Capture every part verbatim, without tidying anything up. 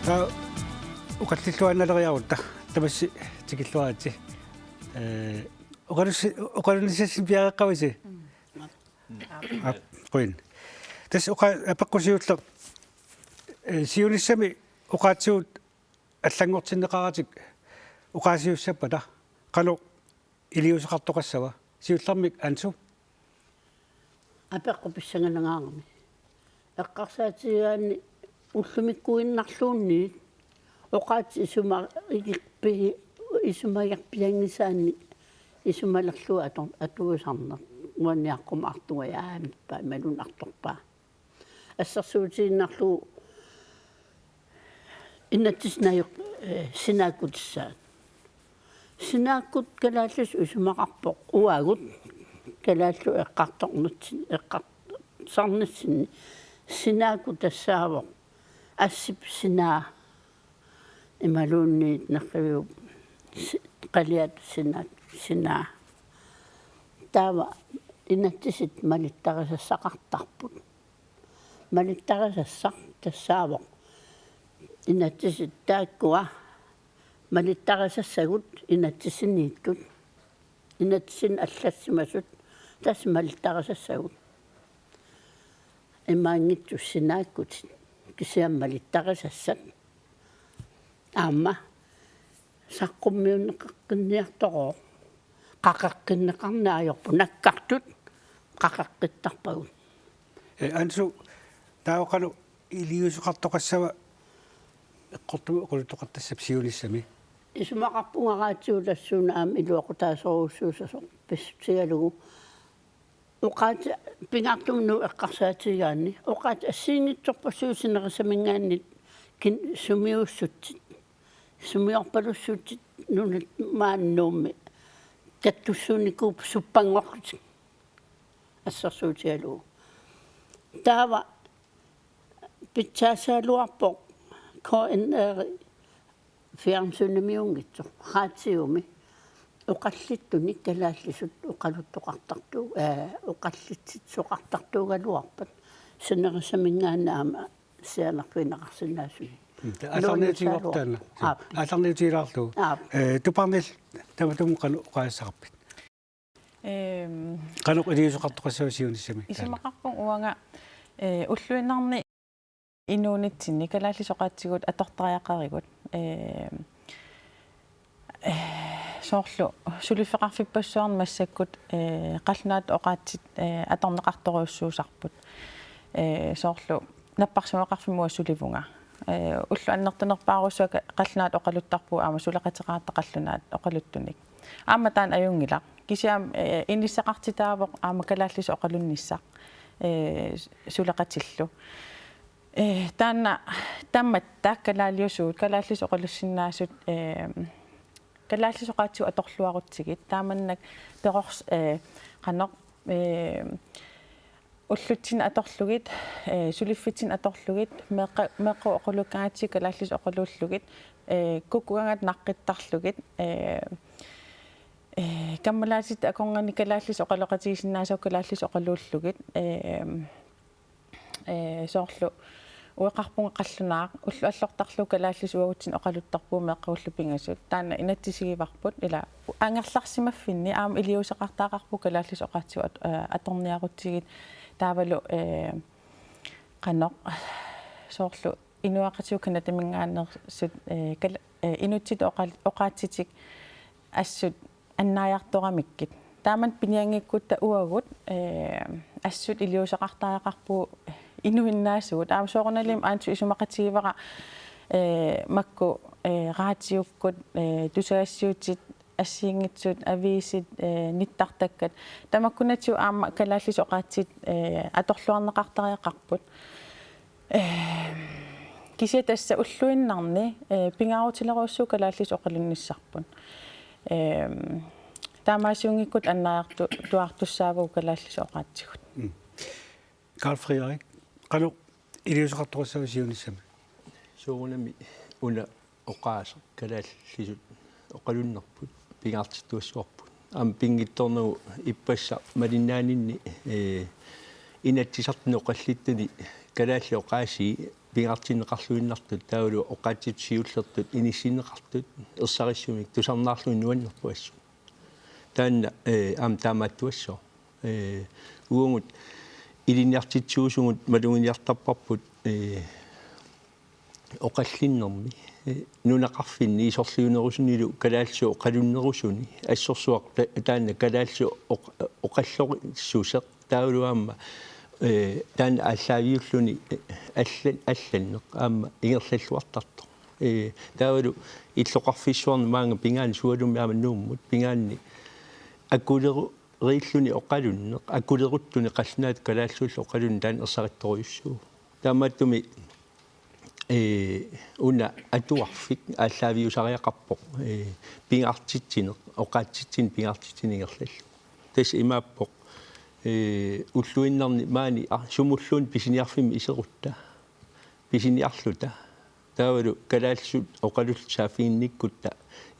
Oqallilluinnaleriarutta tamassi tikilluaritsi. Ee, oqalussi-, oqalunnissassi piareeqqavisi? Aap, qujan. Tassa oqa-, apeqqut siulleq, ee, siunissami oqaatsigut allanngortinneqaratik oqaasiussappata qanoq iliuuseqartoqassava? Siullermik Ansu. Apeqqut pissanganangaarami. Eqqarsaatigigaanni ullumikkuinnarluunniit oqaatsit isuma-, igirpi-, isumagerpianngisaanni isumalerlugu ator-, atuisarneq uaniaqqumaartunga aamippa imaluunniit artorpaa. Assersuutigiinnarlugu inatsisit najoq-, ee, sinaakkutissaat. Sinaakkut kalaallisut isumaqarpoq uagut kalaallisut eqqartornitsin-, eqqarsarnitsinni. Sinaakkut tassaavoq assip sinaa imaluunniit nerriviup si-, qaliat sina-, sinaa. Taava inatsisit malittarisassaqartarput. Malittarisassaq tassaavoq inatsisit taakkua malittarisassagut inatsisiniittut. Inatsisinik allassimasut tassa malittarisassagut. Imaanngitsoq sinaakkutit kisianni malittarisassat. Aamma saqqummiunneqaqqinniartorooq. Qaqeqqinneqarneq ajorpoq, nakkartut qaqeqqittarpagut. Ee, Ansu, taava qanoq iliuuseqartoqassava eqqortumik oqaluttoqartassap siunissami? Isumaqarpunga raatiutassuuna aamma iluaqutaasorujussuussasoq pissutigalugu. Oqaatsit pingaartumik eqqarsaatigigaanni. Oqaatsit assigiinngitsorpassuit sinerissaminngaanniit kin-, sumiuussutsit. Sumiorpalussutsit nunat maani Nuummi kattussuunnikuupput suppanngorlutik. Assersuutigalugu. Taava pitsaassagaluarpoq K N R fjernsynimiunngitsoq, raatiumi oqallittunik kalaallisut oqaluttoqartartu-, ee, oqallitsitsisoqartartuugaluarpat sinerissaminngaanniit aamma sianerfigineqarsinnaasunik. Mm, ta-, aallarniutigivarput taanna. Aap. Aallarniutigilaarlugu. Aap. Ee, Tuparnil tamatumunnga qanoq oqaaseqarpit? Ehm. Qanoq iliuuseqartoqassava siunissami taanna? Isumaqarpunga uanga, ee, ulluinnarni inuunitsinni kalaallisut oqaatsigut atortariaqarigut. Ee, ee, soorlu suliffeqarfippassuarni massakkut, ee, qallunaatut oqaatsit, ee, atorneqartorujussuusarput. Ee, soorlu napparsimmaveqarfimmut sulivunga. Ee, ulloq annertunerpaarujussuaq qallunaatut oqaluttarpugut aamma suleqateqaratta qallunaat oqaluttunik. Aamma taanna ajunngilaq. Kisianni, ee, inissaqartitaavoq aamma kalaallisut oqalunnissaq, ee, suleqatillu. Ee, taanna tamatta kalaaliusugut, kalaallisut oqalussinnaasut, ee, kalaallisut oqaatsigut atorluarutsigit, taamannak perors-, ee, qanoq, ee, ullutsinni atorlugit, ee, suliffitsinni atorlugit, meeqqa-, meeqqagut oqaluukkaangatsigit kalaallisut oqaluullugit, ee, kukkugaangat naqqittarlugit, ee, ee, kammalaatitta akornanni kalaallisut oqaloqatigisinnaasavut kalaallisut oqaluullugit, ee, ee, soorlu ueqarpunga qallunaaq, ulloq allortarlugu kalaallisut uagutsinnut oqaluttarpugut meeqqagullu pingasut. Taanna inatsisigivarput, ila angerlarsimaffinni aamma iliuuseqartariaqarpugut kalaallisut oqaatsigut at-, ee, atorniarutsigit taavalu, ee, qanoq soorlu inuiaqatigiit Canadaminngaanneersut, ee, kal-, ee, inuttitut oqal-, oqaatsitik assut annaajartoramikkit. Taamani pinianngikkutta uagut, ee, assut iliuuseqartariaqarpugut inuinnaasugut. Aamma soorunalimi Ansu isumaqatigivara, ee, makku, ee, raatiukkut, ee, tusagassiuutit, assigiinngitsut, aviisit, ee, nittartakkat. Tamakkunatigut aamma kalaallisut oqaatsit, ee, atorluarneqartariaqarput. Ee, kisianni tassa ulluinnarni, ee, pingaarutilerujussuuvoq kalaallisut oqalunnissarput. Ee, taamaasiunngikkukkit annaajartu-, tuartussaavagut kalaallisut oqaatsigut. Mm. Karl Frederik, qanoq iliuuseqartoqassava siunissami? Soorunami una oqaaseq kalaallisut oqalunnerput pingaartittuassavarput. Aamma pinngitsoornagu ippassaq malinnaaninni, ee, inatsisartuni oqallittuni kalaallit oqaasii pingaartinneqarluinnartut taavalu oqaatsitut siullertut inissinneqartut ersarissumik tusarnaarlugit nuannerpoq assut. Taanna, eh, aamma taamaattuassooq. Eh, uagut ilinniartitsisuusugut maluginiartarparput, eh, oqallinnermi, eh, nunaqarfinni isorliunerusunilu kalaallisut oqalunnerusuni assorsuaq ta-, taanna kalaallisut oq-, oqallorissuseq taavalu aamma, eh, taanna aallaaviulluni, eh, allan-, allanneq aamma ingerlalluartartoq. Eh, taavalu illoqarfissuarni maanga pingaani sualummik aamma Nuummut pingaanni akuleru-, riilluni oqalunneq, akuleruttuni qallunaatut kalaallisullu oqalunneq taanna ersarittorujussuuvoq. Taamaattumik, eh, una atuarfik aallaaviusariaqarpoq, eh, pingaartitsineq, oqaatsitsineq pingaartitsineq ingerlallugu. Tassa imaappoq, eh, ulluinnarni maani a-, sumulluunniit pisiniarfimmi iserutta, pisiniarluta. Taavalu kalaallisut oqalulluta saaffiginnikkutta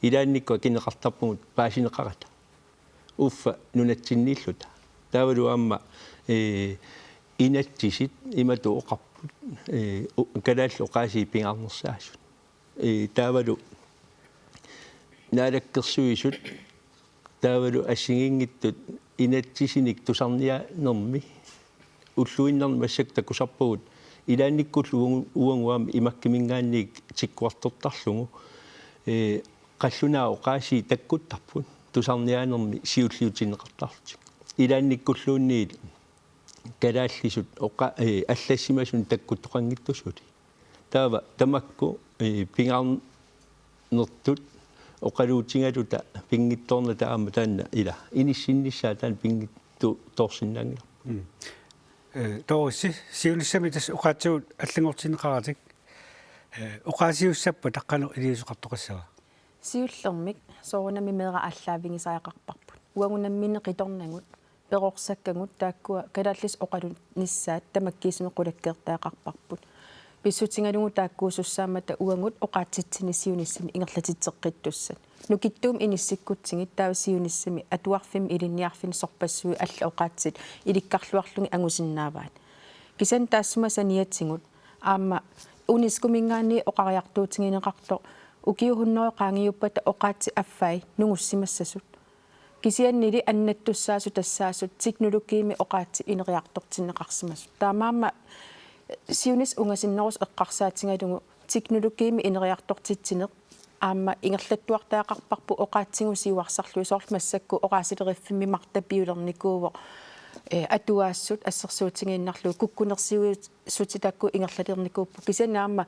ilaannikkut akineqartarpugut paasineqarata. Uffa nunatsinniilluta. Taavalu aamma, eh, inatsisit imatut oqarput, eh, u-, kalaallit oqaasii pingaarnersaasut. Eh, taavalu Naalakkersuisut taavalu assigiinngitsut inatsisinik tusarniaanermi ulluinnarni massakkut takusarpagut ilaannikkullu uagu-, uagut aamma imakkiminngaanniit tikkuartortarlugu, eh, qallunaat oqaasii takkuttarput tusarniaanermi siulliutinneqartarlutik. Ilaannikkulluunniit kalaallisut oqa-, eh, allassimasut takkuttoqanngitsut suli. Taava tamakku, eh, pingaarnertut oqaluutigaluta pinngitsoornata aamma taanna ila inissinnissaa taanna pinngitsoorsinnaanngilarput. Mm. Eh, Doris, siunissami tassa oqaatsigut allanngortinneqaratik, eh, oqaasiussappat qanoq iliuuseqartoqassava? Siullermik soorunami meeraq aallaavigisariaqarparput. Uagut nammineq qitornagut, perorsakkagut taakkua kalaallisut oqalunissaat tamakkiisumik qulakkeertariaqarparput. Pissutigalugu taakkuusussaammata uagut oqaatsitsinik siunissami ingerlatitseqqittussat. Nukittuumik inissikkutsigit taava siunissami atuarfimmi ilinniarfinni sorpassuit allat oqaatsit ilikkarluarlugit angusinnaavaat. Kisianni taassuma saniatigut aamma UNESCO-minngaanniit oqariartuutigineqartoq ukiut hundrede qaangiuppata oqaatsit affai nungussimassasut. Kisiannili annattussaasut tassaasut teknologiimik oqaatsit ineriartortinneqarsimasut. Taamaammat siunissaq ungasinnerusoq eqqarsaatigalugu teknologiimik ineriartortitsineq aamma ingerlattuartariaqarparput oqaatsigut siuarsarlugit, soorlu massakkut oqaasileriffimmik Marta piulernikuuvoq, eh, atuaassut assersuutigiinnarlugu kukkunersiuissutit taakku ingerlalernikuupput. Kisianni aamma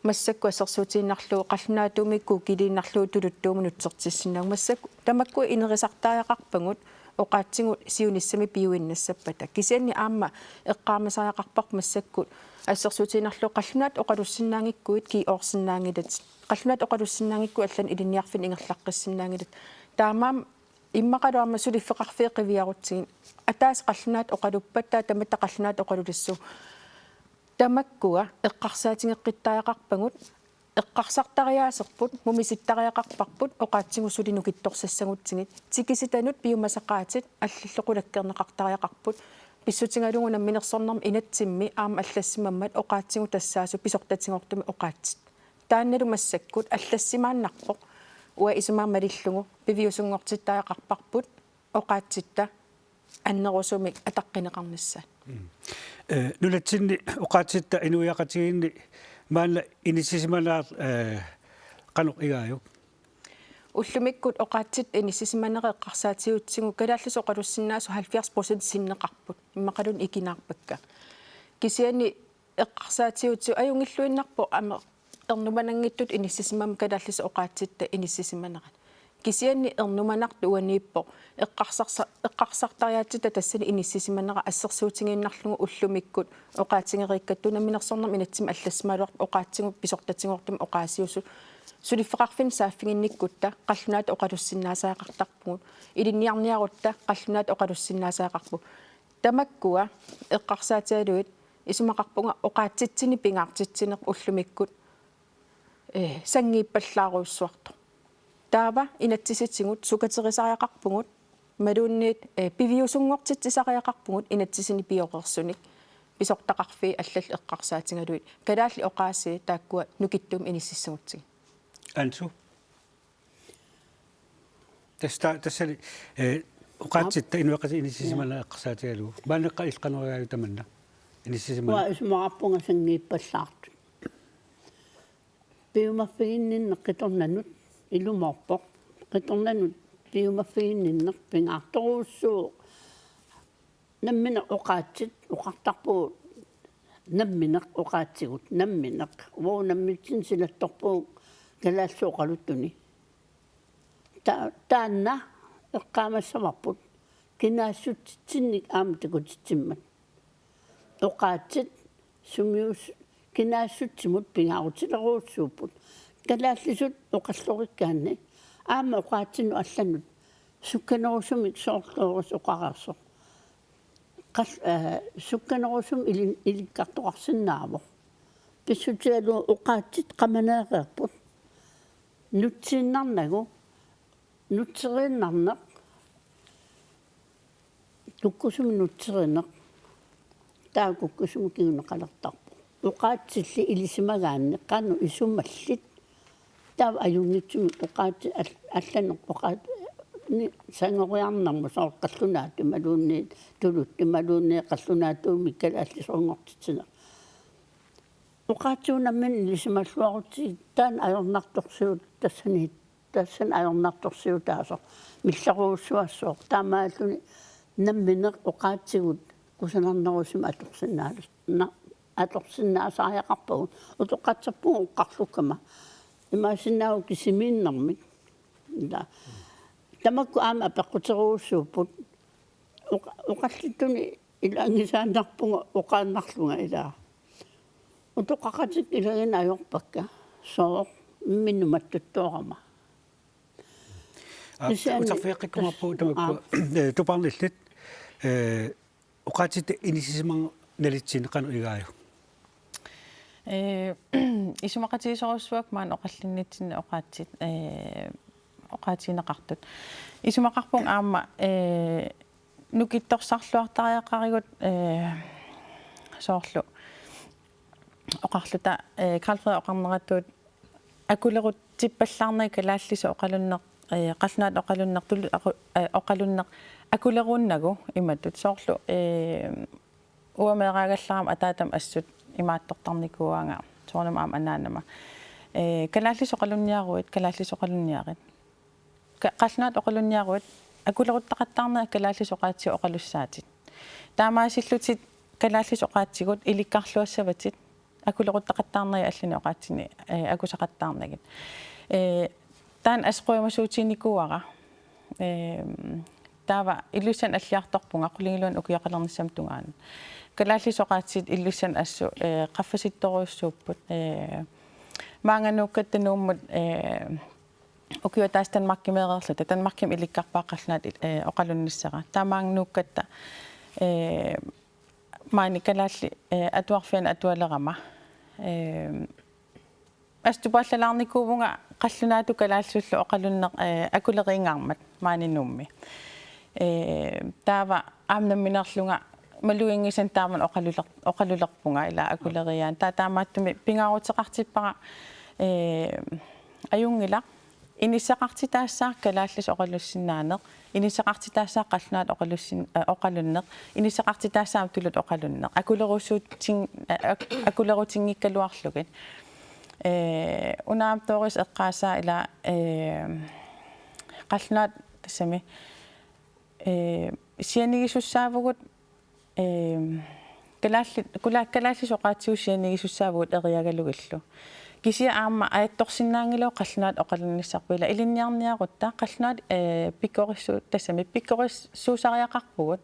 massakkut assersuutigiinnarlugu qallunaatuumik Google-iinnarlugu tuluttuumut nutsertissinnaavugut. Massakkut tamakku inerisartariaqarpagut oqaatsigut siunissami piuinnassappata. Kisianni aamma eqqaamasariaqarparput massakkut assersuutigiinnarlugu qallunaatut oqalussinnaanngikkuit G R-sinnaanngilatit. Qallunaatut oqalussinnaanngikkuit allanut ilinniarfinni ingerlaqqissinnaanngilatit. Taamaammat immaqalu aamma suliffeqarfiit qiviarutsigit. Ataaseq qallunaatut oqaluppata tamatta qallunaatut oqalulissuugut. Tamakkua eqqarsaatigeqqittariaqarpagut, eqqarsartariaaserput, mumisittariaqarparput, oqaatsigut suli nukittorsassagutsigit, tikisitanut piumasaqaatit allallu qulakkeerneqartariaqarput, pissutigalugu namminersornermi inatsimmi aamma allassimammat oqaatsigut tassaasut pisortatigoortumik oqaatsit. Taannalu massakkut allassimaannarpoq, uanga isumaga malillugu piviusunngortittariaqarparput, oqaatsitta annerusumik ataqqineqarnissaat. Mm. Eh, nunatsinni oqaatsitta inuiaqatigiinni maanna inissisimanerat, eh, qanoq igaajuk? Ullumikkut oqaatsitta inissisimanerat eqqarsaatigigatsigu kalaallisut oqalussinnaasut halvfjerds procent sinneqarput. Immaqaluunniit ikinaarpakka. Kisianni eqqarsaatigigatsigu ajunngilluinnarpoq aamma ernumananngitsutut inissisimammat kalaallisut oqaatsitta inissisimanerat. Kisianni ernumanartoq uaniippoq eqqarsarsa-, eqqarsartariaatsitta tassani inissisimanera assersuutigiinnarlugu ullumikkut oqaatigereerakku namminersornermi inatsimmi allassimagaluarpoq oqaatsigut pisortatigoortumik oqaasiusut. Suliffeqarfinni saaffiginnikkutta qallunaatut oqalussinnaasariaqartarpugut. Ilinniarniarutta qallunaatut oqalussinnaasariaqarpugut. Tamakkua eqqarsaatigalugit isumaqarpunga oqaatsitsinik pingaartitsineq ullumikkut, eh, sanngiippallaarujussuartoq. Taava inatsisitigut sukaterisariaqarpugut, imaluunniit, eh, piviusunngortitsisariaqarpugut inatsisinik pioreersunik. pisortaqarfiit allallu eqqarsaatigalugit kalaallit oqaasii taakkua nukittuumik inississagutsigit. Ansu. Tassa, tassali, eh, oqaatsitta inuiaqatigiit inissisimanerat eqqarsaatigalugu. Maannakkut illit qanoq igaajuk tamanna? Inissisimaneq. Uanga isumaqarpunga sanngiippallaartut. Piumaffiginninneq qitornanut ilumoorpoq. Qitornanut piumaffiginninneq pingaartorujussuuvoq. Nammineq oqaatsit oqartarpugut. Nammineq oqaatsigut, nammineq. Uagut nammineq silattorpugut kalaallisut oqaluttuni. Ta-, taanna eqqaamassavarput kinaassutsitsinnik aamma takutitsimmat. Oqaatsit sumius-, kinaassutsimut pingaarutilerujussuupput. Kalaallisut oqallorikkaanni aamma oqaatsinnut allanut sukkanerusumik soorlu Doris oqareersoq. Qal-, eh, sukkanerusumik ilin-, ilikkartoqarsinnaavoq. Pissutigalugu oqaatsit qamaneereerput. Nutsiinnarnagu, nutseriinnarneq, kukkusumik nutserineq, taava kukkusumik kinguneqalertarpoq. Oqaatsilli ilisimagaanni qanoq isumallit, taava ajunngitsumik oqaatsit al-, allanut oqaat-, ni-, sangoriarnermut soorlu qallunaatut imaluunniit tuluttut imaluunniit qallunaatuumik kalaallisuunngortitsineq. Oqaatsigut nammineq ilisimalluarutsigit taanna ajornartorsiut tassani, tassani ajornartorsiutaasoq millerujussuassooq, taamaalluni nammineq oqaatsigut kusanarnerusumik atorsinnaalus-, na-, atorsinnaasariaqarpagut. Utoqqatserpunga oqarlukkama imaassinnaavoq kisimiinnermik. Ila. Tamakku aamma apeqquterujussuupput. Oqa-, oqallittuni ilaanngisaannarpunga oqaannarlunga ilaa. Utoqqaqatikka ilaginnaq ajorpakka. Sooq imminnut mattuttoorama. Aa, kisianni uterfigeqqikkumaarpugut tamakku, aa, eh, tupaarnillit, eh, oqaatsitta inissisimaneq nalitsinneq qanoq igaajuk? Eh, isumaqatigisorujussuuakka maani oqallinnitsinni oqaatsit, eh, oqaatigineqartut. Isumaqarpunga aamma, eh, nukittorsarluartariaqarigut, eh, soorlu oqarluta, eh, Karl Frederik oqarneratut akulerutsippallaarnagit kalaallisut oqalunneq, eh, qallunaatut oqalunneq, tuluttut aqu-, eh, oqalunneq akuleruunnagu imatut soorlu, eh, uanga meeraagallarama ataatama assut imaattortarnikuuaanga soorunami aamma anaanama. Eh, kalaallisut oqalunniaruit, kalaallisut oqalunniarit. Ka-, qallunaatut oqalunniaruit, akuleruttaqattaarnerit kalaallisut oqaatsigut oqalussaatit. Taamaasillutit kalaallisut oqaatsigut ilikkarluassavatit, akuleruttaqattaarnerit allanik oqaatsinik, eh, akusaqattaarnagit. Eh, taanna assut qujamasuutiginikuuara. Eh, taava Ilulissani alliartorpunga qulingiluanik ukioqalernissamut tungaanut. Kalaallisut oqaatsit Ilulissani assut, eh, qaffasittorujussuupput, eh, maanga nuukkatta Nuummut, eh, ukioq ataaseq Danmarkimeereerluta, Danmarkimi ilikkarpara qallunaatut, eh, oqalunnissara. Taava maanga nuukkatta, eh, maani kalaallit, eh, atuarfianni atualerama. Eh, assut tupaallalaarnikuuvunga qallunaatut kalaallisullu oqalunneq, eh, akuleriinngaarmat maani Nuummi. Eh, taava aamma nammineerlunga maluginngisannik taamani oqaluler-, oqalulerpunga ila akuleriiaani. Taava taamaattumik pingaaruteqartippara, eh, ajunngilaq inissaqartitaassaaq kalaallisut oqalussinnaaneq, inissaqartitaassaaq qallunaatut oqalussin-, eh, oqalunneq, inissaqartitaassaaq tuluttut oqalunneq. Akulerusuutin-, eh, ak-, akulerutinngikkaluarlugit. Eh, una aamma Doris eqqaasaa ila, eh, qallunaat tassami, eh, sianigisussaavugut, eh, kalaalli-, kula-, kalaallisut oqaatsigut sianigisussaavugut eriagalugillu. Kisianni aamma ajattorsinnaanngilagut qallunaatut oqalunnissarput ila ilinniarniarutta qallunaatut, eh, pikkorissu-, tassami pikkorissuusariaqarpugut.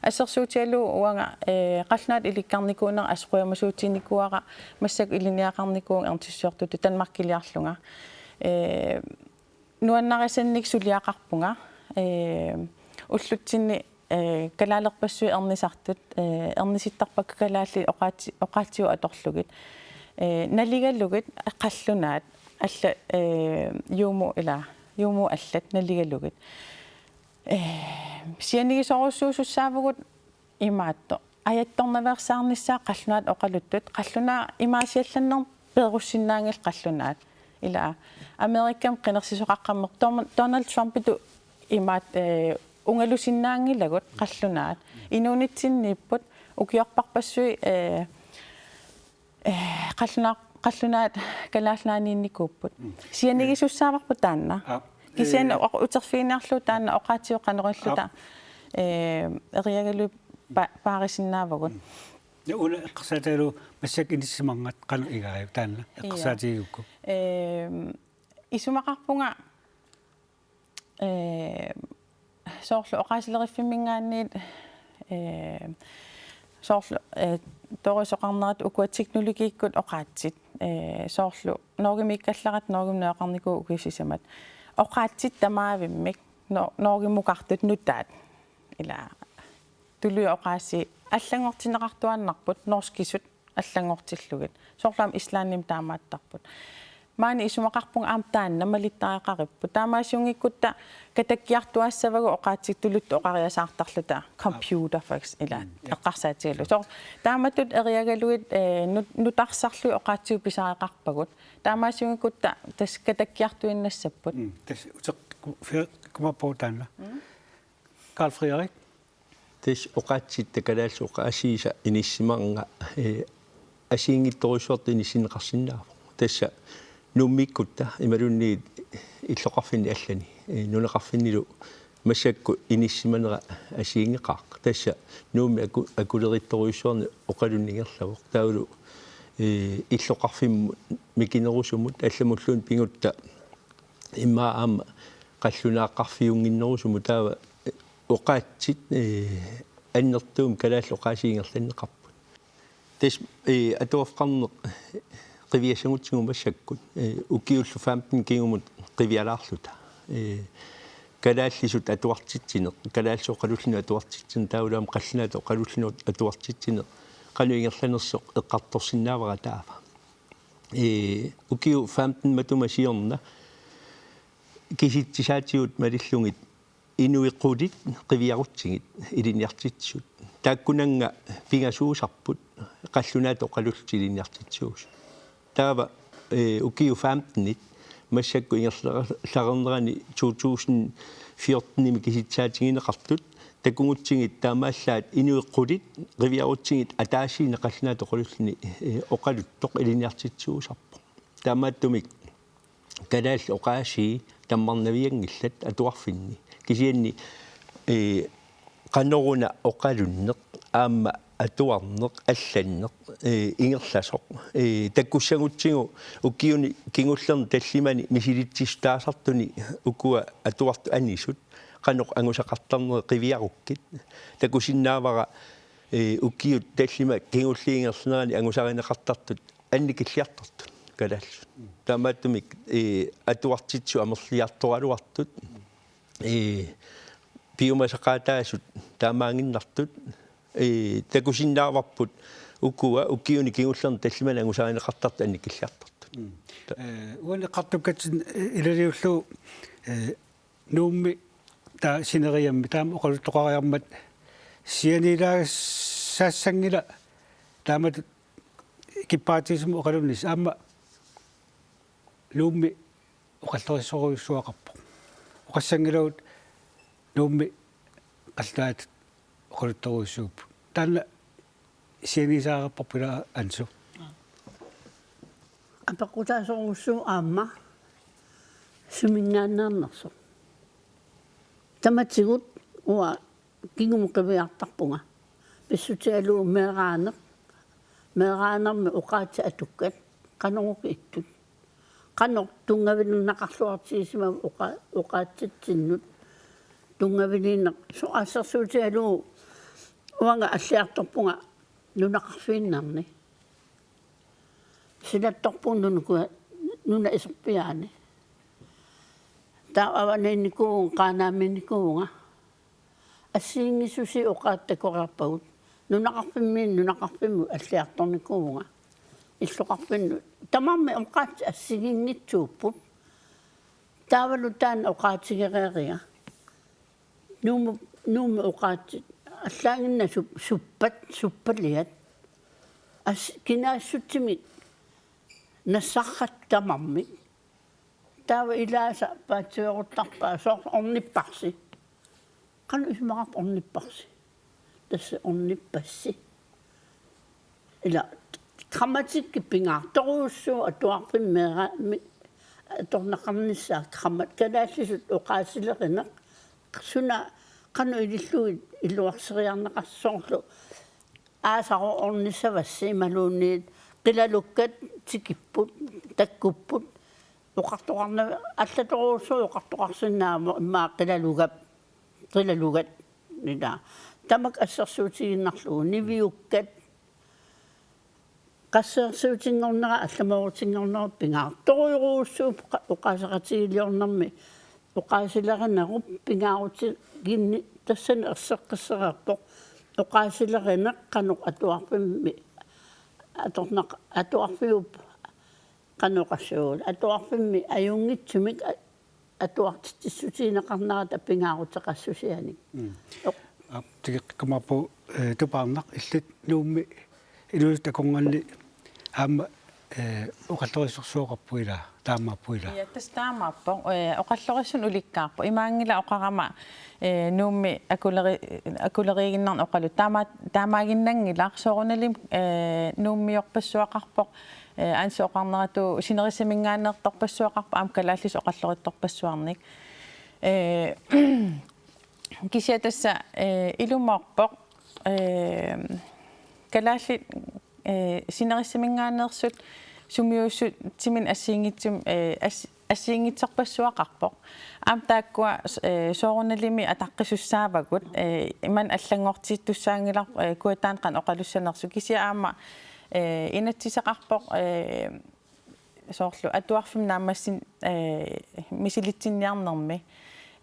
Assersuutigalugu uanga, eh, qallunaatut ilikkarnikuunera assut qujamasuutiginikuuara massakkut ilinniagaqarnikuuvunga ernisussiortutut Danmarkiliarlunga. Eh, nuannarisannik suliaqarpunga. Eh, ullutsinni, eh, kalaalerpassuit ernisartut, eh, ernisittarpakka kalaallit oqaatsi-, oqaatsigut atorlugit. Eh, naligalugit qallunaat alla, eh, Juumup ila, Juumup allat naligalugit. Eh, sianigisorujussuusussaavugut imaattoq. ajattornaveersaarnissaa qallunaat oqaluttut, qallunaat imaasiallannermik peerussinnaanngillat qallunaat. Ila Amerikami qinersisoqaqqammersoq Don-, Donald Trumpitut imaat, eh, ungalusinnaanngilagut qallunaat. Inuunitsinniipput ukiorpassuit, eh, eh, qalluna-, qallunaat Kalaallit Nunaanniinnikuupput. Mm. Sianigisussaavarput taanna. Aap. Kisianni eh, oq-, uterfiginiarlugu taanna oqaatsigut qanoq ililluta, aap, eh, eriagalugit pa-, paarisinnaavagut. Mm. Ja una eqqarsaatigalugu massakkut inissisimanngat qanoq igaajuk taanna? Ia. Eqqarsaatigigukku. Eh, isumaqarpunga eh, soorlu oqaasileriffimminngaanniit, eh, soorlu, eh, toorisoqarnerat ukua teknologiikkut oqaatsit, eh, soorlu Norgemiikkallarata Norgemi najugaqarnikuuvugut ukiut sisamat. Oqaatsit tamaavimmik no-, Norgemukartut nutaat. Ila tuluit oqaasii allanngortinneqartuaannarput norskisut allanngortillugit. Soorlu aamma Islandimi taamaattarput. Maani isumaqarpunga aamma taanna malittariaqaripput. Taamaasiunngikkutta katakkiartuaassavagut oqaatsit tuluttut oqariasaartarluta computer for ex-, ila, mm, ja, eqqarsaatigalugu. Soorlu taamatut eriagalugit, eh, nut-, nutarsarlugit oqaatsigut pisariaqarpagut. Taamaasiunngikkutta tassa katakkiartuinnassapput. Mm, tassa uteq-, ku-, fi-, kumaappoq taanna. Mm. Karl Frederik? Tassa oqaatsitta kalaallisut oqaasiisa inissisimannga, eh, assigiinngitsorujussuartut inissinneqarsinnaavoq. Tassa Nuummiikkutta imaluunniit illoqarfinni allani, eh, nunaqarfinnilu massakkut inissisimanera assigiinngeqaaq. Tassa Nuummi aku-, akulerittorujussuarnik oqalunneq ingerlavoq. Taavalu, eh, illoqarfimmut mikinerusumut allamulluunniit pigutta immaqa aamma qallunaaqqarfiunnginnerusumut taava oqaatsit, eh, annertuumik kalaallit oqaasii ingerlanneqarput. Tassa, eh, atuarfeqarneq qiviassagutsigu massakkut, eh, ukiullu femten kingumut qivialaarluta. Eh, kalaallisut atuartitsineq, kalaallisut oqalullinut atuartitsineq, taavalu aamma qallunaatut oqalullinut atuartitsineq, qanoq ingerlanersoq eqqartorsinnaavara taava. Eh, ukiut femten matuma siorna kisitsisaatigut malillugit inuit qulit qiviarutsigit ilinniartitsisut. Taakkunannga pingasuusarput qallunaatut oqalullutik ilinniartitsisuusut. Taava, eh, ukiut femtenit massakkut ingerlareernerani to tusind fjortenimi kisitsisaatigineqartut takugutsigit taamaallaat inuit qulit qiviarutsigit ataasiinnaq qallunaatut oqalulluni, eh, oqaluttoq ilinniartitsisuusarpoq. Taamaattumik kalaallit oqaasii tammarnavianngillat atuarfinni. Kisianni, eh, qanoruna oqalunneq, aamma atuarneq, allanneq, eh, ingerlasoq. Eh, takussagutsigu ukiuni kingullerni tallimani misilitsissutaasartuni ukua atuartut anisut, qanoq angusaqartarneri qiviarukkit. Takusinnaavara, eh, ukiut tallimat kingulliit ingerlaneranni angusarineqartartut annikilliartortut kalaallisut. Taamaattumik, eh, atuartitsisut amerliartoraluartut, eh, piumasaqaataasut taamaaginnartut, eh, takusinnaavarput ukua ukiuni kingullerni tallimani angusarineqartartut annikilliartortut. Mm. Eh, uani eqqartukkatsinni, eh, ilaliullugu, eh, Nuummi taava sineriammi taama oqaluttoqariarmat sianiilaassaassanngilaq taamatut kippaatigisumik oqalunnissaq aamma Nuummi oqallisoorujussuaqarpoq. Oqassanngilagut Nuummi qallunaatut oqaluttorujussuupput. Taanna sianiisaarparput ila Ansu. Apeqqutaasorujussuuvoq aamma suminngaanneernersoq. Tamatigut uanga kingumut qiviartarpunga. Pissutigalugu meeraaneq. Meeraanermi oqaatsit atukkat. Qanoruna ittut. Qanoq tunngavilerneqarluartigisimava oqa-, oqaatsitsinnut. Tunngaviliineq. Soorlu assersuutigalugu uanga alliartorpunga nunaqarfiinnarni. Silattorpugut nunakua-, nunap isorpiaani. Taava avaniinnikuuvunga, Qaanaamiinnikuuvunga. Assigiinngitsuusut oqaatsit takoriarpagut. Nunaqarfimmiit nunaqarfimmut alliartornikuuvunga. Illoqarfinnut. Tamarmik oqaatsit assigiinngitsuupput. Taavalu taanna oqaatigereeriga. Nuummi, Nuummi oqaatsit Allaanginna sup-, suppat, suppaliat. As-, kinaassutsimik nassarrat tamarmik. Taava ilaasa paatsiveeruttarpaa soorlu ornipparsi. Qanoq isumaqarpa ornipparsi? Tassa ornippassi. Ila grammatikki pingaartorujussuuvoq atuarfimmi meera-, mi-, atorneqarnissaa grammat-, kalaallisut oqaasilerineq. Suna qanoq ilillugit iluarseriarneqarsoorlu. Aasaru ornissavassi imaluunniit qilalukkat tikipput, takkupput, oqartoqarna-, allatorujussuuvoq oqartoqarsinnaavoq immaqa qilalugap, qilalugat, ila. Tamakku assersuutigiinnarlugu, niviukkat, qasseersuutinngornera, allamoorutinngornera pingaartorujorujussuuvoq oqa-, oqaaseqatigiiliornermi, oqaasilerinerup pingaarutiginni tassani erseqqissereerpoq, oqaasilerineq qanoq atuarfimmi atorneq-, atuarfiup qanoq oqassuugut, atuarfimmi ajunngitsumik a-, atuartitsissutigineqarnerata pingaaruteqassusianik. Mm. Oq- Aap, tigeqqikkumaarpugut, eh, Tupaarnaq, illit Nuummi inuusuttut akornanni aamma, eh, oqallorissorsuaqarput ilaa, taamaappoq ilaa? Ja, tassa taamaappoq, eh, oqallorissunik ulikkaarpoq. Imaanngilaq oqarama, eh, Nuummi akuleri-, akuleriiginnarneq oqaluttoq. Taama-, taamaaginnanngilaq, soorunalimi, eh, Nuummiorpassuaqarpoq, eh, Ansu oqarneratut sinerissaminngaanneersorpassuaqarpoq, aamma kalaallisut oqallorittorpassuarnik. Eh, kisianni tassa, eh, ilumoorpoq, eh, kalaallit, eh, sinerissaminngaanneersut sumiussutsimik assigiinngitsum-, eh, as-, assigiinngitsorpassuaqarpoq. Aamma taakkua, eh, soorunalimi ataqqisussaavagut, eh, imannak allanngortittussaanngilaq, eh, kujataani qanoq oqalussanersut. Kisianni aamma, eh, inatsiseqarpoq, eh, soorlu atuarfimmi naammassineq, eh, misilitsinniarnermi.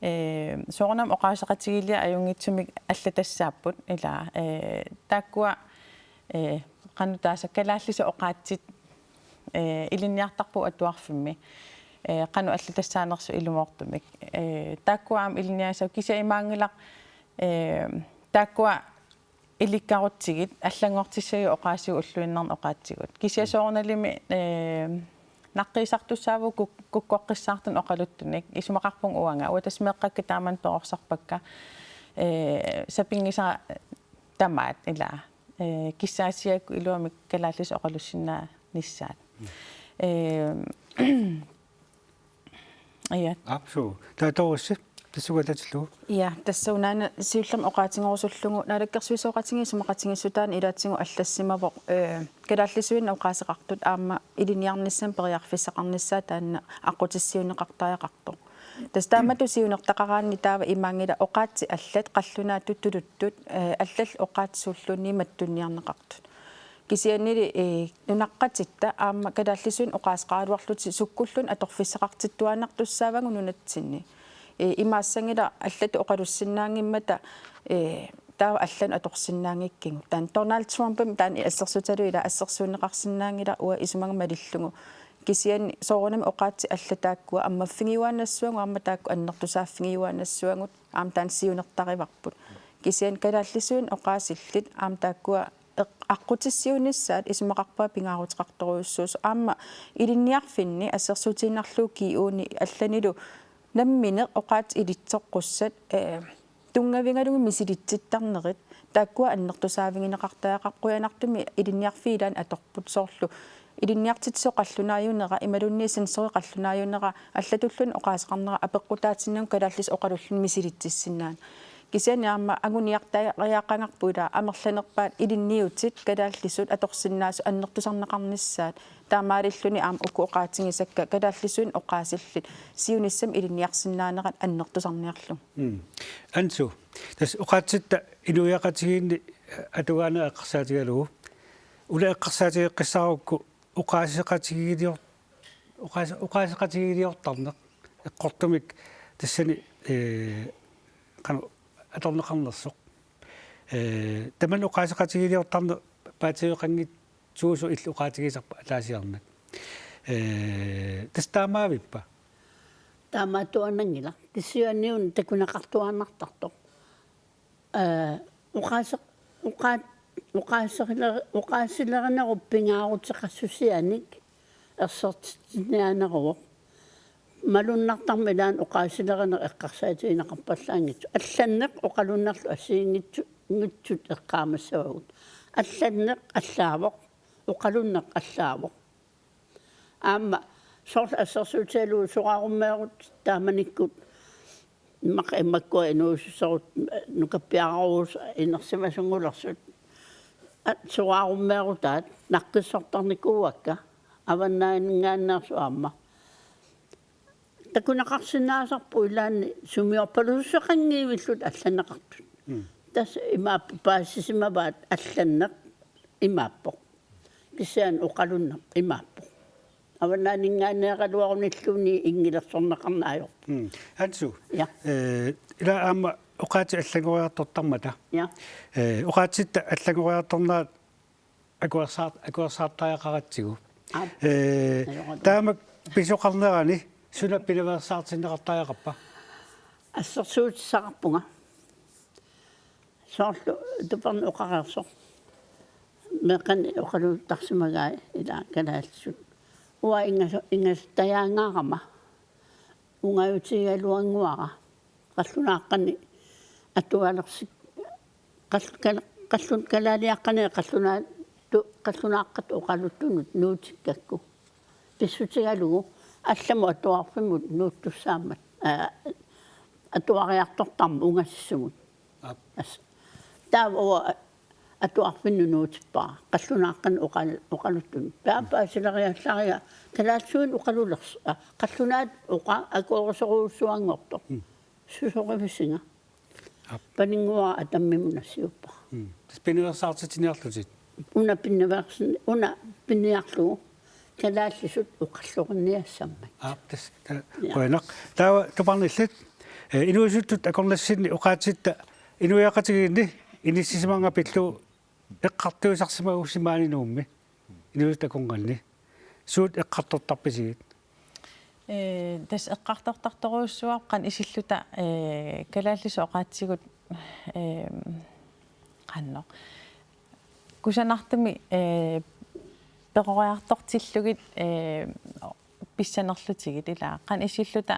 Eh, soorunami oqaaseqatigiilliat ajunngitsumik allatassaapput, ilaa, eh, taakkua, eh, qanoq taasa kalaallisut oqaatsit, eh, ilinniartarpagut atuarfimmi. Eh, qanoq allatassaanersut ilumoortumik. Eh, taakkua aamma ilinniagassapput, kisianni imaanngilaq, eh, taakkua ilikkarutsigit allanngortissagigut oqaasigut ulluinnarni oqaatsigut. Kisianni soorunalimi, eh, naqqiisartussaavugut kuk-, kukkoqqissaartunik oqaluttunik. Isumaqarpunga uanga. Uanga tassa meeqqakka taamani perorsarpakka. Eh, sapinngisara tamaat ilaa. Eh, kissaatigigakku iluamik kalaallisut oqalussinnaanissaat. Eh, Ja. Aap, suu. Taava Doris, tassunga atatillugu. Ja, tassa unaana siullermik oqaatigerusullugu, naalakkersuisooqatigiit isumaqatigiissutaanni ilaatigut allassimavoq, eh, kalaallisuinnaq oqaaseqartut aamma ilinniarnissamut periarfissaqarnissaat taanna aqqutissiuunneqartariaqartoq. Tassa taamatut siunertaqaraanni taava imaanngilaq oqaatsit allat qallunaatut tuluttut, eh, allallu oqaatsit suulluunniit mattunniarneqartut. Kisiannili, eh, nunaqqatitta aamma kalaallisuinnaq oqaaseqaraluarlutik sukkulluunniit atorfissaqartittuaannartussaavagut nunatsinni. Eh, imaassanngilaq allatut oqalussinnaanngimmata, eh, taava allanut atorsinnaanngikkigut. Taanna Donald Trumpimik taanna assersuutigalugu ilaa assersuunneqarsinnaanngilaq uanga isumaga malillugu. Kisianni soorunami oqaatsit allat taakkua ammaffigiuaannassavagut aamma taakku annertusaaffigiuaannassavagut aamma taanna siunertarivarput. Kisianni kalaallisuinnaq oqaasillit aamma taakkua eq-, aqqutissiuunnissaat isumaqarpunga pingaaruteqartorujussuusoq. Aamma ilinniarfinni assersuutigiinnarlugu G U-ni allanilu nammineq oqaatsit ilitsoqqussat, eh, tunngavigalugit misilitsittarnerit taakkua annertusaavigineqartariaqarpoq, qujanartumik ilinniarfiit ilaanni atorput soorlu ilinniartitsisoq qallunaajunera imaluunniit sensori qallunaajunera allatulluunniit oqaaseqarnera apeqqutaatinnagu kalaallisut oqalulluni misilitsissinnaaneq. Kisianni aamma anguniartariaqagarput ilaa amerlanerpaat ilinniutit kalaallisut atorsinnaasut annertusarneqarnissaat, taamaalilluni aamma uku oqaatigisakka kalaallisuinnaq oqaasillit siunissami ilinniarsinnaanerat annertusarniarlugu. Mm. Ansu, tassa oqaatsitta inuiaqatigiinni atugaaneq eqqarsaatigalugu, una eqqarsaatigeqqissaarukku oqaaseqatigiilior-, oqaase-, oqaaseqatigiiliortarneq eqqortumik tassani, eh, qanoq atorneqarnersoq. Eh, tamanna oqaaseqatigiiliortarneq paatsiveqanngitsuusoq illit oqaatigisarpat ataasiarnak. Eh, tassa taamaavippa? Taamaattuaannanngilaq. Kisianni una takuneqartuaannartartoq. Eh, Oqaaseq-, oqaat-, oqaaseqler-, oqaasilerinerup pingaaruteqassusianik ersertitsiniaaneruvoq. Malunnartarmat ilaanni oqaasilerineq eqqarsaatigineqarpallaanngitsoq. Allanneq oqalunnerlu assigiinngitsu-, -nngitsut eqqaamassavagut. Allanneq allaavoq, oqalunneq allaavoq. Aamma soorlu assersuutigalugu soraarummeerut taamanikkut immaqa-, immakkua inuusussarut nukappiararus inersimasunngulersut. At soraarummeerutaat naqqissortarnikuuakka avannaaninngaanneersut aamma. Takuneqarsinnaasarput ilaanni sumiorpaluussuseqanngivilluta allanneqartut. Mm. Tassa imaappoq paasisimavaat allanneq imaappoq. Kisianni oqalunneq imaappoq. Avannaaninngaanneeraluarunilluunniit inngilersorneqarneq ajorpoq. Mm. Ansu. Ja. Eh, ila aamma oqaatsit allanngoriartortarmata. Ja. Eh, oqaatsitta allanngoriartornerat akuersaart-, akuersaartariaqaratsigu. Aap. Eh, Ajoqatu. Taama pisoqarnerani suna pinaveersaartinneqartariaqarpa? Assersuutissaqarpunga. Soorlu Tuperna oqareersoq. Meeqqanik oqaluttarsimagai ila kalaallisut. Uanga ingas-, ingasattajaanngaarama. Ungajutigigaluannguara. Qallunaaqqanik atualersi-, qall-, kal-, qallun-, kalaaliaqqanik qallunaat-, tu-, qallunaaqqatut oqaluttunut nuutikkakku. Pissutigalugu allamut atuarfimmut nuuttussaammat, aa, atuariartortarmat ungasissumut. Aap. As-, taava uanga atuarfinnut nuutippara. Qallunaaqqanik oqal-, oqaluttunut. Taava paasileriallariga kalaallisuinnaq oqalulersoq. Aa, qallunaatut oqa-, akuerisorujussuanngortoq. Mm. Susorivisinga. Aap. Paninnguara atammimut nassiuppara. Mm. Tassa pinaveersaartitsiniarlutit. Una pinaveersin-, una piniarlugu kalaallisut oqallorinniassammat. Aap, tassa, ta-, Ja. Qujanaq. Taava Tuperna illit, eh, inuusuttut akornassinni oqaatsitta inuiaqatigiinni inissisimanngilaq pillugu eqqartuisarsimagussiuk maani Nuummi. Inuusuttut akornanni. Suut eqqartortarpisigit? Eh, tassa eqqartortartorujussuuara qanoq isilluta, eh, kalaallisut oqaatsigut, eh, qanoq. Kusanartumik, eh, peroriartortillugit, eh, pissanerlutigit ila. Qanoq isilluta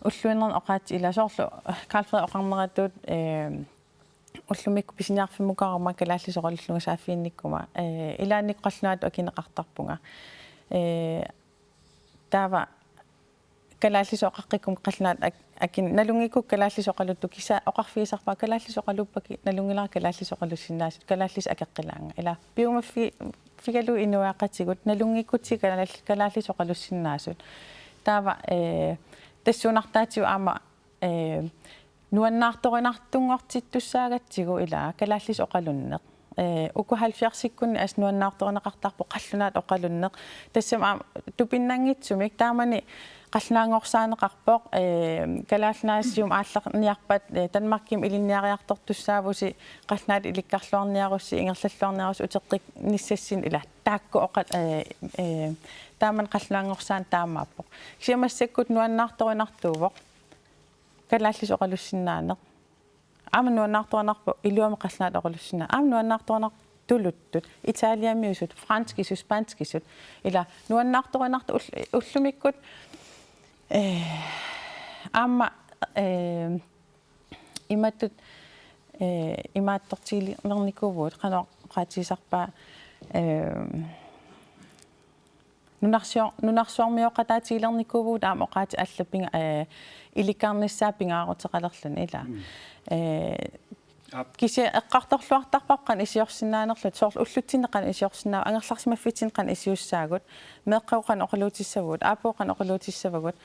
ulluinnarni oqaatsit ila soorlu Karl Frederik oqarneratut, eh, ullumikkut pisiniarfimmukarama kalaallisut oqalullunga saaffiginnikkuma. Eh, ilaannikkut qallunaatut akineqartarpunga. Eh, taava kalaallisut oqaqqikkummi qallunaatut ak-, akin-, nalunngikkukku kalaallisut oqaluttut kisianni oqarfigisarpara kalaallisut oqaluuppakka nalunngilara kalaallisut oqalussinnaasut kalaallisut akeqqilaannga. Ila piumaffi-, figalugu inuiaqatigut nalunngikkutsigit kalaal-, kalaallisut oqalussinnaasut. Taava, eh, tassuunartaatigut aamma eh, nuannaartorinartunngortittussaagatsigu ila kalaallisut oqalunneq. Eh, uku halvfjerdsikkunni assut nuannaartorineqartarpoq qallunaatut oqalunneq. Tassami aamma tupinnanngitsumik taamani qallunaanngorsaaneqarpoq, eh, Kalaallit Nunaanni aallarniarpat, eh, Danmarkimi ilinniariartortussaavusi qallunaatut ilikkarluarniarussi, ingerlalluarniarussi uteqqinnissassinnut ila taakku oqa-, eh, eh, taamani qallunaanngorsaaneq taamaappoq. Kisianni massakkut nuannaartorinartuuvoq kalaallisut oqalussinnaaneq. Aamma nuannaartorinarpoq iluamik qallunaatut oqalussinnaaneq. Aamma nuannaartorinarpoq tuluttut, italiamiusut, franskisut, spanskisut. Ila nuannaartorinartut ull-, ullumikkut, eh, aamma, eh, imatut, eh, imaattortigilernikkuuvugut, qanoq oqaatigisarpaa, eh, Nunarsio-, nunarsuarmioqataatigilernikuuvugut aamma oqaatsit allat pinga-, eh, ilikkarnissaat pingaaruteqalerluni ila. Mm. Eh, Aap. Kisianni eqqartorluartarparput qanoq iliorsinnaanerluta, soorlu ullutsinni qanoq iliorsinnaa-, angerlarsimaffitsinni qanoq iliussaagut, meeqqagut qanoq oqaluutissavagut, aappagut qanoq oqaluutissavagut,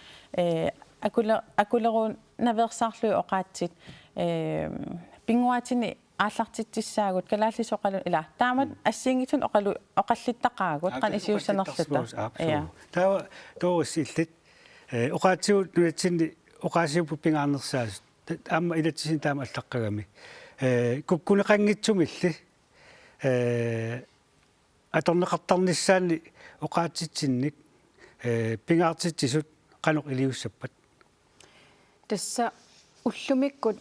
eh, akule-, akuleruunnaveersaarlugit oqaatsit, eh, pinnguaatini aallartitsissaagut, kalaallisut oqalu-, ila, taamatut Mm. assigiinngitsunik oqalu-, oqallittaqaagut, Aap, qanoq iliussanerluta. oqallittaqarsimavugut, aap, Ja. suu. Taava Doris illit, eh, oqaatsigut nunatsinni oqaasiupput pingaarnersaasut. Ta-, aamma inatsisinni taama allaqqagami. Eh, kukkuneqanngitsumilli, eh, atorneqartarnissaannik oqaatsitsinnik, eh, pingaartitsisut qanoq iliussappat? Tassa ullumikkut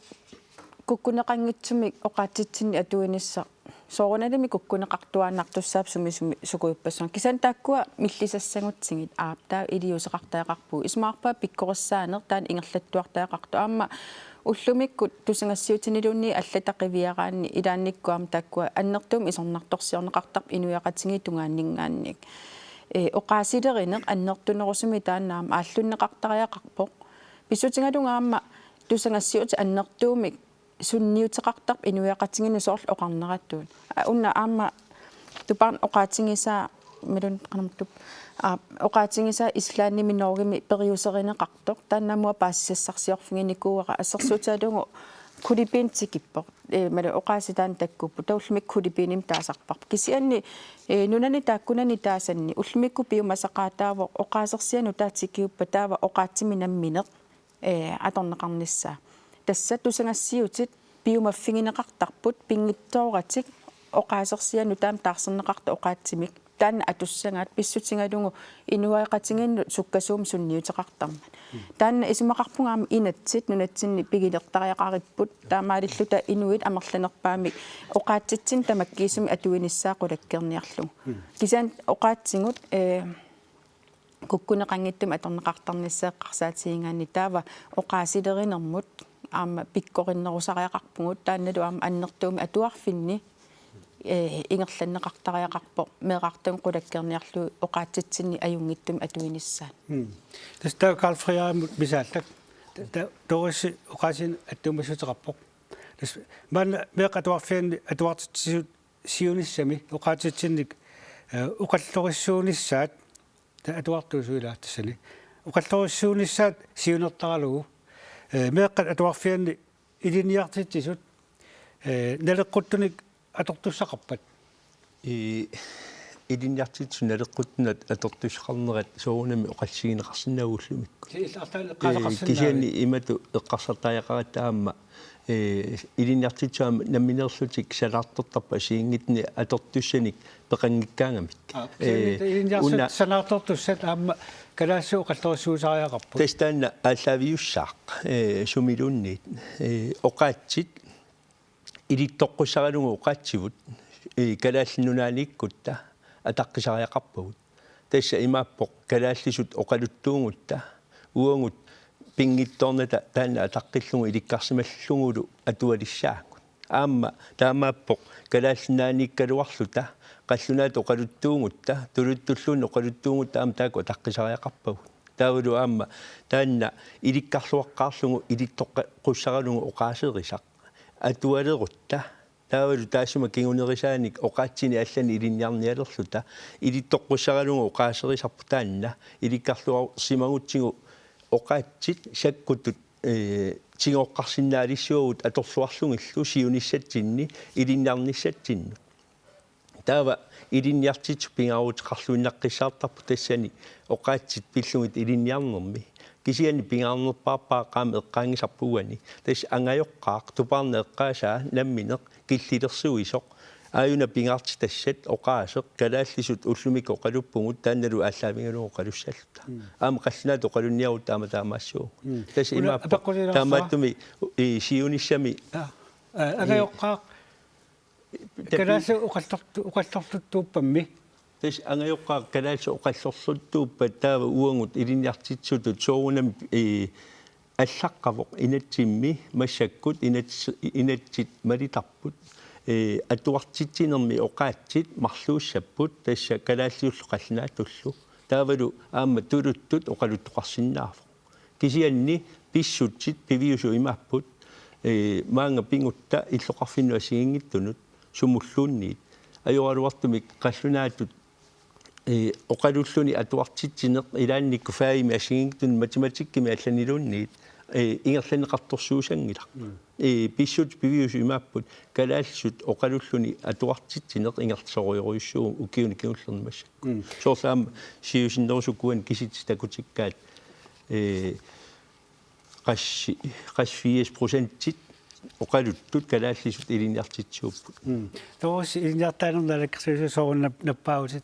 Kukkuneqanngitsumik oqaatsitsinnik atuinissaq soorunalimi kukkuneqartuaannartussaapput sumi sumi sukujuppassuarnik. Kisianni taakkua millisassagutsigit aap taava iliuuseqartariaqarpugut. Isumaqarpunga pikkorissaaneq taanna ingerlattuartariaqartoq. Aamma ullumikkut tusagassiutiniluunniit allatut qiviaraanni ilaannikkut aamma taakkua annertuumik isornartorsiorneqartarput inuiaqatigiit tungaanninngaanniit. Ee, oqaasilerineq annertunerusumik taanna aamma aallunneqartariaqarpoq. Pissutigalugu aamma tusagassiuutit annertuumik sunniuteqartarput inuiaqatigiinnut soorlu oqarneratut. Aa, una aamma Tupaarnaq oqaatigisaa, imaluunniit qanormita, aa, oqaatigisaa Islandimi Norgemi periuserineqartoq. Taanna aamma paasisassarsiorfiginikuuara, assersuutigalugu Kuglepen tikippoq. Ee, imaluunniit oqaasii taanna takkupput. Taava ullumikkut Kuglepenimik taasarparput. Kisianni, ee, nunani taakkunani taasanni ullumikkut piumasaqaataavoq oqaasersiat nutaat tikiuppat taava oqaatsimi nammineq ee, atorneqarnissaa. Tassa tusagassiuutit piumaffigineqartarput pinngitsooratik oqaasersiat nutaamik taarserneqartut oqaatsimik. Taanna atussagaat pissutigalugu inuiaqatigiinnut sukkasuumik sunniuteqartarmat. Taanna isumaqarpunga aamma inatsit nunatsinni pigilertariaqaripput, taamaalilluta inuit amerlanerpaamik oqaatsitsinnik tamakkiisumik atuinissaat qulakkeerniarlugu. Kisianni oqaatsigut, ee, kukkuneqanngitsumik atorneqartarnissaa eqqarsaatigigaanni taava oqaasilerinermut aamma pikkorinnerusariaqarpugut, taannalu aamma annertuumik atuarfinni, ee, ingerlanneqartariaqarpoq meerartagut qulakkeerniarlugit oqaatsitsinnik ajunngitsumik atuinissaat. Mm. Tassa taava Karl Frederikimut misaalluta. Ta-, ta-, Doris oqaasiinik attuumassuteqarpoq. Tassa maanna meeqqat atuarfianni atuartitsisut siunissami oqaatsitsinnik, ee, oqallorissuunissaat ta-, atuartuusut ilaa tassani. Oqallorissuunissaat siunertaralugu, ee, meeqqat atuarfianni ilinniartitsisut, ee, naleqquttunik atortussaqarpat? Ee, ilinniartitsisut naleqquttunik atortussaqarnerat soorunami oqallisigineqarsinnaavoq ullumikkut. Kisianni imatut eqqarsartariaqaratta aamma, ee, ilinniartitsisut aamma nammineerlutik sanaartortarput assigiinngitsunik atortussanik peqanngikkaangamik. Aa, kisianni una sanaartortussat aamma kalaallisut oqallorissuusariaqarput. Tassa taanna aallaaviussaaq, ee, sumiluunniit, ee, oqaatsit ilitsoqqussaralugu oqaatsivut, ee, Kalaallit Nunaanniikkutta ataqqisariaqarpagut. Tassa imaappoq kalaallisut oqaluttuugutta, uagut pinngitsoornata taanna ataqqillugu ilikkarsimallugulu atualissaagut. Aamma taamaappoq Kalaallit Nunaanniikkaluarluta, qallunaatut oqaluttuugutta, tuluttulluunniit oqaluttuugutta aamma taakku ataqqisariaqarpagut. Taavalu aamma taanna ilikkarluaqqaarlugu ilitsoqqussaralugu oqaaserisaq atualerutta. Taavalu taassuma kingunerisaanik oqaatsinik allanik ilinniarnialerluta ilitsoqqussaralugu oqaaserisarput taanna ilikkarluarsimagutsigu oqaatsit sakkutut, ee, tigoqqarsinnaalissuagut atorluarlugillu siunissatsinni ilinniarnissatsinnut. Taava ilinniartitsisut pingaaruteqarluinnaqqissaartarput tassani oqaatsit pillugit ilinniarnermi. Kisianni pingaarnerpaarpara aamma eqqaanngisarput uani. Tassa angajoqqaaq, Tupaarnaq eqqaasaa nammineq killilersuisoq. Aajuna pingaartitassat oqaaseq, kalaallisut ullumikkut oqaluppugut taannalu aallaavigalugu oqalussalluta. Mm. Aamma qallunaatut oqalunniarutta aamma taamaassuugut. Mm. Tassa una imaappoq apeqqutigilersuaq. Taamaattumik, ee, siunissami. Aa, aa, ee, angajoqqaaq. Tapi- Kalaallisut oqallortu-, oqallorluttuuppammi. Tassa angajoqqaaq kalaallisut oqallorluttuuppat taava uagut ilinniartitsisutut soorunami, ee, allaqqavoq inatsimmi massakkut inats-, inatsit malitarput, ee, atuartitsinermi oqaatsit marluussapput tassa kalaallisullu qallunaatullu. Taavalu aamma tuluttut oqaluttoqarsinnaavoq. Kisianni pissutsit piviusut imaapput, ee, maanga pigutta illoqarfinnut assigiinngitsunut sumulluunniit. Ajoraluartumik qallunaatut, ee, oqalulluni atuartitsineq ilaannikkut fagimi assigiinngitsunik matematikkimi allaniluunniit, ee, ingerlanneqartorsuusanngilaq. Mm. Ee, pissutsit piviusut imaapput kalaallisut oqalulluni atuartitsineq ingerlasorujorujussuuvoq ukiuni kingullerni massakkut. Mm. Soorlu aamma siusinnerusukkut uani kisitsisit takutikkaat, ee, qassi-, qassit firs procentit oqaluttut kalaallisut ilinniartitsisuupput. Mm. Doris, ilinniartitaanermut naalakkersuisut soorunami nap-, nappaavutit.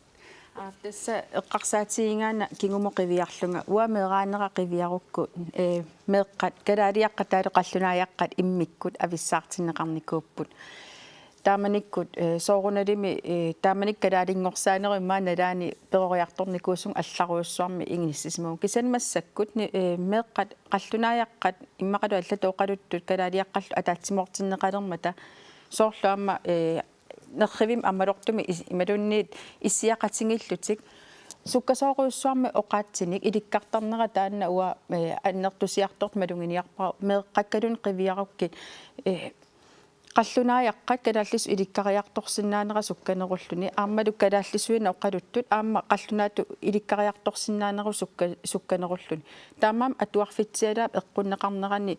Aa, tassa eqqarsaatigigaanni kingumut qiviarlunga, uanga meeraanera qiviarukku, ee, meeqqat, kalaaliaqqat taavalu qallunaajaqqat immikkut avissaartinneqarnikuupput. Taamanikkut, ee, soorunalimi, ee, taamanikkut kalaalinngorsaanera immaqa nalaani peroriartornikuusunga allarujussuarmik inissisimavugut. Kisianni massakkut ni-, ee, meeqqat, qallunaajaqqat immaqalu allatut oqaluttut kalaaliaqqallu ataatsimoortinneqalermata soorlu aamma, ee, nerrivimmi ammalortumik is-, imaluunniit issiaqatigiillutik sukkasoorujussuarmik oqaatsinik ilikkartarnera taanna uanga, ee, annertusiartortut maluginiarpara, meeqqakkaluunniit qiviarukkit, ee, qallunaajaqqat kalaallisut ilikkariartorsinnaanera sukkanerulluni, aammalu kalaallisuinnaq oqaluttut aamma qallunaatut ilikkariartorsinnaanerup sukka-, sukkanerulluni. Taamaammat atuarfitsialaap eqqunneqarnerani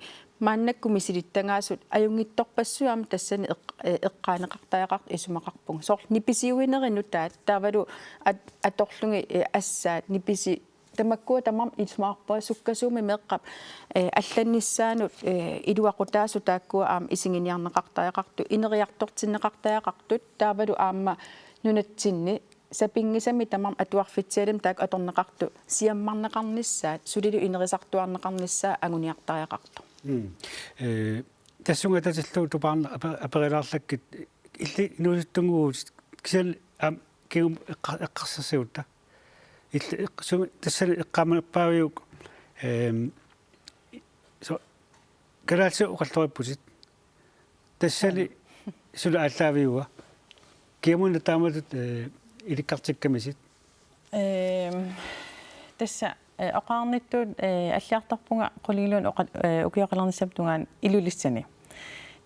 maannakkut misilittagaasut ajunngitsorpassuit aamma tassani eq-, ee, eqqaaneqartariaqartut isumaqarpunga. Soorlu nipisiuinerit nutaat taavalu at-, atorlugit, ee, assaat nipisi-, tamakkua tamarmik isumaqarpunga sukkasuumik meeqqap, ee, allannissaanut, ee, iluaqutaasut taakkua aamma isiginiarneqartariaqartut, ineriartortinneqartariaqartut taavalu aamma nunatsinni sapinngisamik tamarmik atuarfitsialimmik taakku atorneqartut siammarneqarnissaat, sulilu inerisartuarneqarnissaa anguniartariaqartoq. Mm. Ee, tassunga atatillugu tupaarna-, ape-, aperilaarlakkit illit inuusuttunnguuvutit kisianni aamma kingumut eqqa-, eqqarsassagutta. Illit eq-, sumi tassani eqqaamanerpaaviuk, ehm, so-, kalaallisut oqalloripputit. Tassani suli aallaaviua. Kiamunna taamatut, ee, ilikkartikkamisit. Ehm, tassa, ee, oqarnittut, ee, alliartorpunga qulingiluanut oqa-, ee, ukioqalernissamut tungaanut Ilulissani.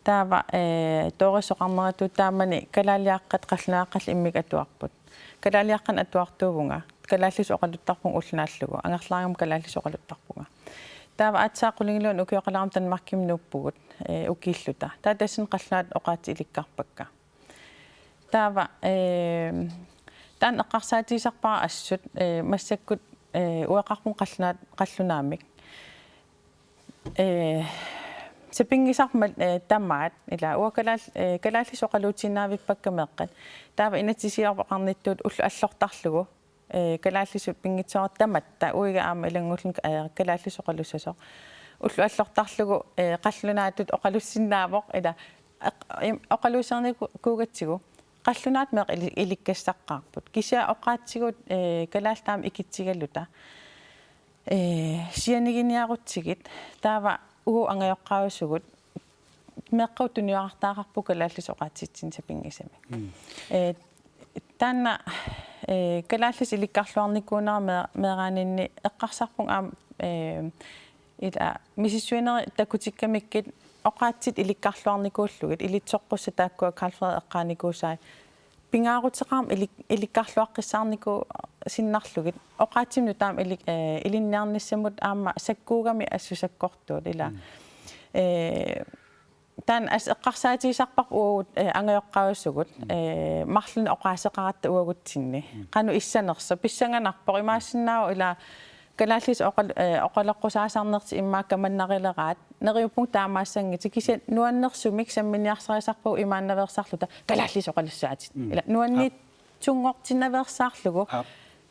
Taava, ee, Doris oqarneratut taamani kalaaliaqqat qallunaajaqqallu immikkut atuarput. Kalaaliaqqanik atuartuuvunga, kalaallisut oqaluttarpunga ulloq naallugu, angerlarigama kalaallisut oqaluttarpunga. Taava aatsaat qulingiluanut ukioqalerama Danmarkimut nuuppugut, ee, ukiilluta. Taava tassani qallunaatut oqaatsit ilikkarpakka. Taava, ee, taanna eqqarsaatigisarpara assut, ee, massakkut, ee, ueqarpun qallunaat, qallunaamik. Ee, sapinngisarmat, ee, tamaat, ila uanga kalaal-, ee, kalaallisut oqaluutiinnaavippakka meeqqat. Taava inatsisiorput oqarnittut ulloq allortarlugu, ee, kalaallisut pinngitsooratik tamatta, uiga aamma ilanngulluni, ee, kalaallisut oqalussasoq. Ulloq allortarlugu, ee, qallunaatut oqalussinnaavoq, ila, eq-, im-, oqaluusernikuugatsigu, qallunaat meeqqat ili-, ilikkassaqqaarput. Kisianni oqaatsigut, ee, kalaallit aamma ikitsigaluta. Ee, sianiginiarutsigit, taava uagut angajoqqaajusugut, meeqqavut tuniorartariaqarput kalaallisut oqaatsitsinnik sapinngisamik. Mm. Ee, taanna, ee, kalaallisut ilikkarluarnikuunera mee-, meeraaninni eqqarsarpunga aamma, ee, ila misissuinerit takutikkamikkit oqaatsit ilikkarluarnikuullugit, ilitsoqqussat taakkua Karl Frederik eqqaanikuusai pingaaruteqarmat ilik-, ilikkarluaqqissaarnikuusinnarlugit, oqaatsimut nutaamut ilik-, ee, ilinniarnissamut aamma sakkuugami assut sakkortuut, ila. Mm. Ee, taanna assut eqqarsaatigisarparput uagut, ee, angajoqqaajusugut, mm, ee, marlunnik oqaaseqaratta uagutsinni. Mm. Qanoq issanersoq, pissanganarpoq, imaassinnaavoq, ila, kalaallisut oqal-, ee, oqaloqqusaasarnertik immaqa kamannarileraat, neriuppunga taamaassanngitsoq, kisianni nuannersumik samminiarsarisarpagut imaannaveersaarluta kalaallisut oqalussaatit. Mm. Ila nuanniitsunngortinnaveersaarlugu. Aap.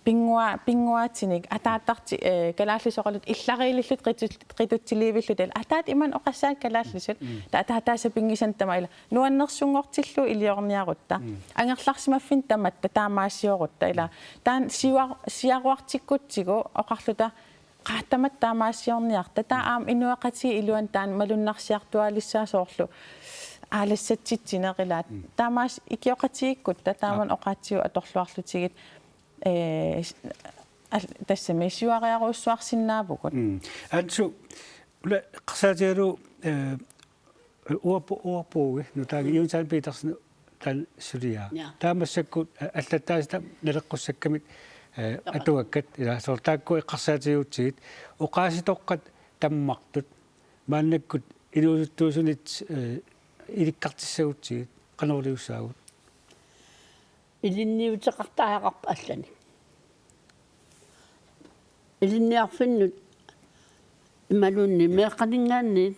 Pinngua-, pinnguaatinik ataatartik, ee, kalaallisut oqaluttut illariilillutik qitut-, qitutsiliivillutik. Ila ataatama oqassaat kalaallisut. Mm. Taava ataataa sapinngisannik tamaat, ila nuannersunngortillugu iliorniarutta. Mm. Angerlarsimaffinnik tamatta taamaasiorutta. Ila taanna siuar-, siaruartikkutsigu oqarluta qaa tamatta taamaasiorniarta. Taava aamma inuiaqatigiit iluanni taanna malunnarsiartuaalissaaq, soorlu aalassatsitsineq, ila. Mm. Taamaas-, ikioqatigiikkutta taamani, aap, oqaatsigut atorluarlutigit, ee, s-, al-, tassami siuariarujussuarsinnaavugut. Mm. Ansu, ulla eqqarsaatigalugu, ee, uarpu-, uarpuugi, nutaagi, mm, Jens Petersen taanna suliaa. Ja. Taava massakkut, a-, allattaasitaq naleqqussakkamik, ee, peqat-, atuakkat, ila, soorlu taakku eqqarsaatigigutsigit, oqaasitoqqat tammartut, maannakkut inuusuttuusunit, ee, ilikkartissagutsigit, qanoriliussaagut? Ilinniuteqartariaqarput allanik. Ilinniarfinnut imaluunniit meeqqaninngaanniit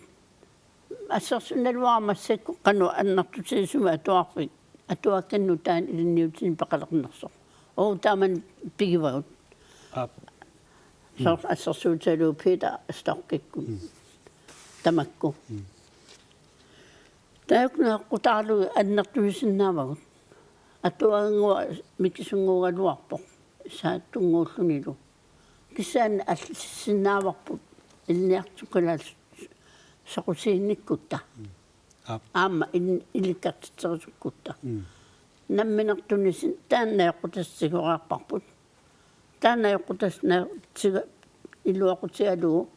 assersuutigaluarama massakkut qanoq annertutigisumik atuarfik, atuakkat nutaanik ilinniutinik peqalernersoq. Oo, taamani pigivagut. Aap. Soorlu assersuutigalugu Peter Storchikkut. Tamakku. Taakku najoqqutaarlugit annertusisinnaavagut. Atuagannguaq mikisunnguugaluarpoq. Saattunnguullunilu. Kisianni allisinnaavarput ilinniartikkalaallu soqutiginikkutta. Aap. Aamma in-, ilikkartitserisukkutta. Nammineq tunisin taanna najoqqutassat tigoriarparput. Taanna najoqqutassat na-, tiga-, iluaqutigalugu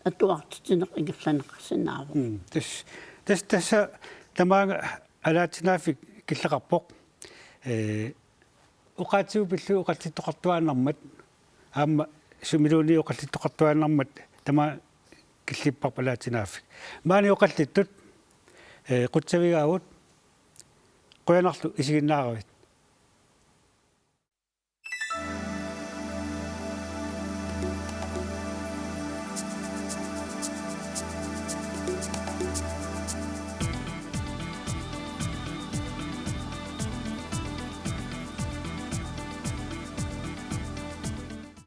atuartitsineq ingerlanneqarsinnaavoq. Mm. Tas-, tas-, tassa tamaanga alaatsinaafik killeqarpoq. Ee, oqaatsigut pillugit oqallittoqartuaannarmat, aamma sumiluunniit oqallittoqartuaannarmat tamaanga killipparput alaatsinaafik. Maani oqallittut, ee, qutsavigaagut, qujanarlu isiginnaaravit.